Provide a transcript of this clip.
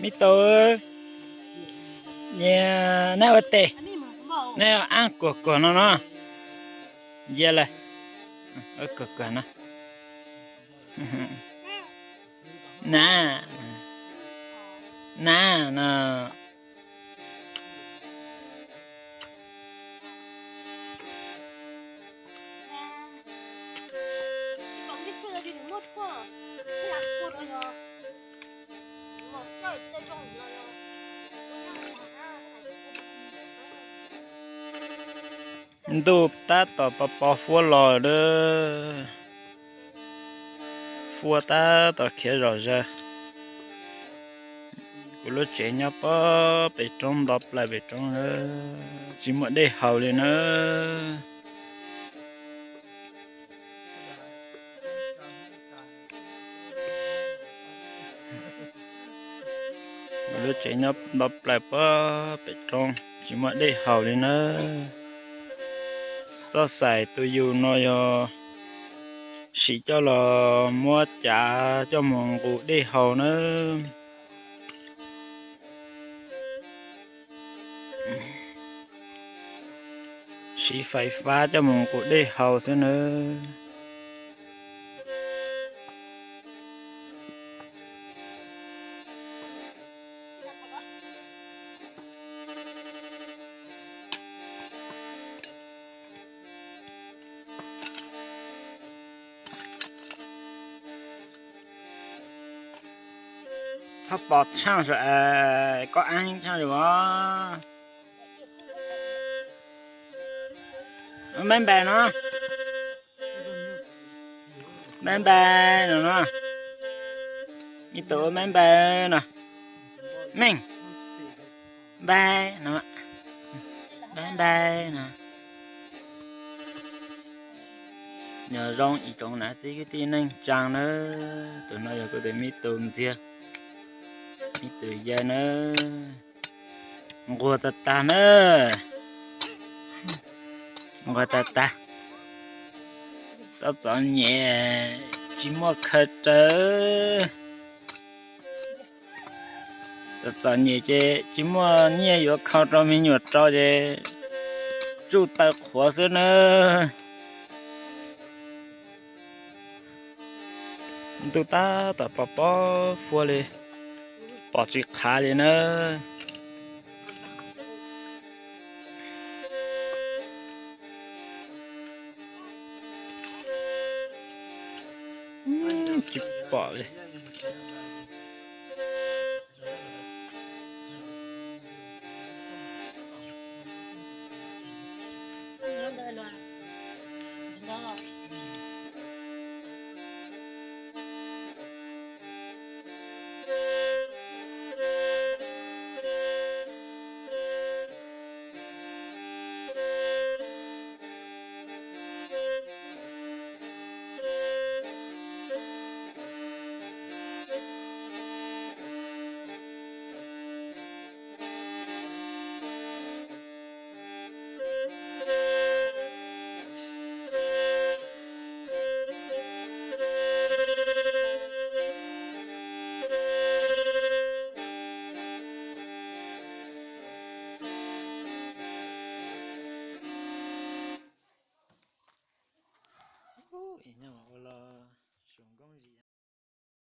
Me tub, nyias neb ua tes, neb ab kuag kuag no no, ntsia lawm, kuag kuag no, na, na no. Ntuj tab tom pos pos huab los lawm. Huab tab tom khiav zom zaws. Kuv lub tsev nyob pob pem roob, nto plaws pem roob, tsis muaj dej haus li na. Kuv lub tsev nyob nto plaws pob pem roob, tsis muaj dej haus li na. Txoj xaim tus yus no yog siv coj los muab cav coj mus nqus dej haus na. Siv fais fab coj mus nqus dej haus xwb nawb. Txhob pos tshaaj sav, koj ab tshaaj zuj os. Ua npaib npaib no, npaib npaib no no, ib tug ua npaib npaib no, meej, npaib no, npaib npaib no. Nyob zoo ib tsoom nam txiv kwv tij neej tsaa nawb, tus no yog kuv tus me tub ntxiag, me tub yawg nawb. Nquag tag tag na, nquag tag tag. Txom txom nyem tsis muaj khaws rawv. Txom txom nyem ces tsis muaj nyiaj yuav khau rau me nyuam rau ces tsuj taw qhuav xwb nawb. Ntuj tab tom pos pos huab li, pom tsis qhav li nawb. Tsis pom li.